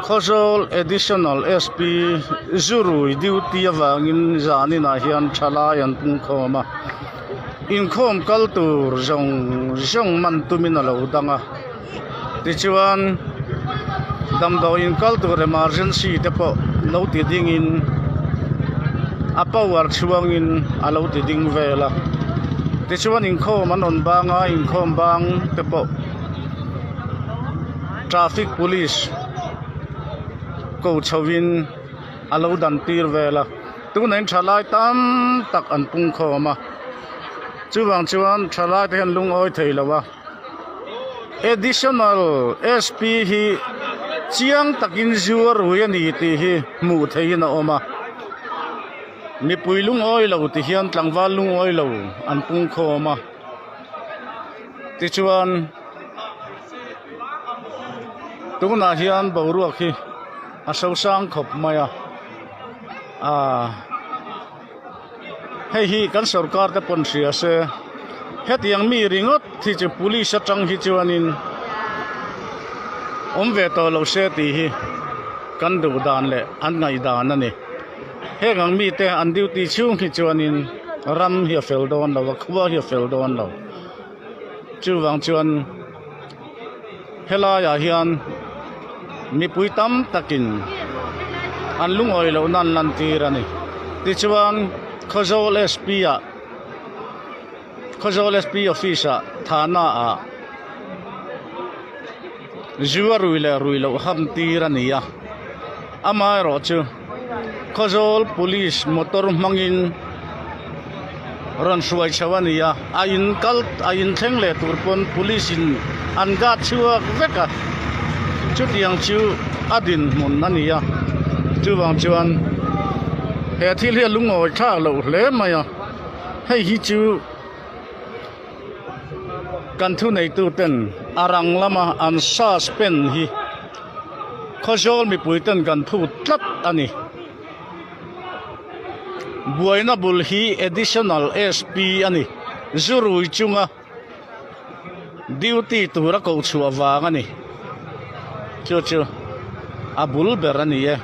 Khawzawl Additional SP Zurui duty avangin zaninah hian thalai an pungkhawm a, inkhawm kal tur zawng zawng man tumin a lo dang a, tichuan damdawiin kal tur emergency te pawh lo ti dingin a power chhuangin a lo ti ding vel a, tichuan inkhawm an rawn bang a, inkhawm bang te pawh. Traffic police ko chho in a lo dan tir vel a tunah in thalai tam tak an pung khawm a chuvang chuan thalai te hian lungawi thei lo a additional sp hi chiang takin zuar rui a ni tih hi hmuh theihin a awm a mipui lungawi lo ti hian tlangval lungawi lo an pung khawm a tichuan. Tunah hian boruak hi a sosang khawp mai a aaa hei hi kan sorkar te pawn hria se hetiang mi ringawt hi chu police atang hi chuanin awm ve tawh lo se tih hi kan duh dan leh an ngaihdan a ni heng ang mite an duty chhung hi chuanin ram hi a fel dawn lo a khua hi a fel dawn lo. Chuvang chuan helaiah hian mipui tam takin an lungawi lohna an lantir a ni. Tichuan Khawzawl SP ah Khawzawl SP office ah Thana ah zu a rui leh rui loh ham tir a ni a, amaherawh chu Khawzawl police motor hmangin rawn hruai chho a ni a, a in kal a in thleng leh tur pawn police in an guard chhuak vek a, chutiang chu a dinhmun a ni a, chuvang chuan he thil hi a lungawi thlak loh hle mai a, hei hi chu. Kan thuneitu ten a rang lama an suspend hi Khawzawl mipui ten kan phut tlat a ni. Buaina bul hi Additional SP a ni. Zurui chunga duty tura koh chhuah vang a ni. Chu chu a bul ber a ni e.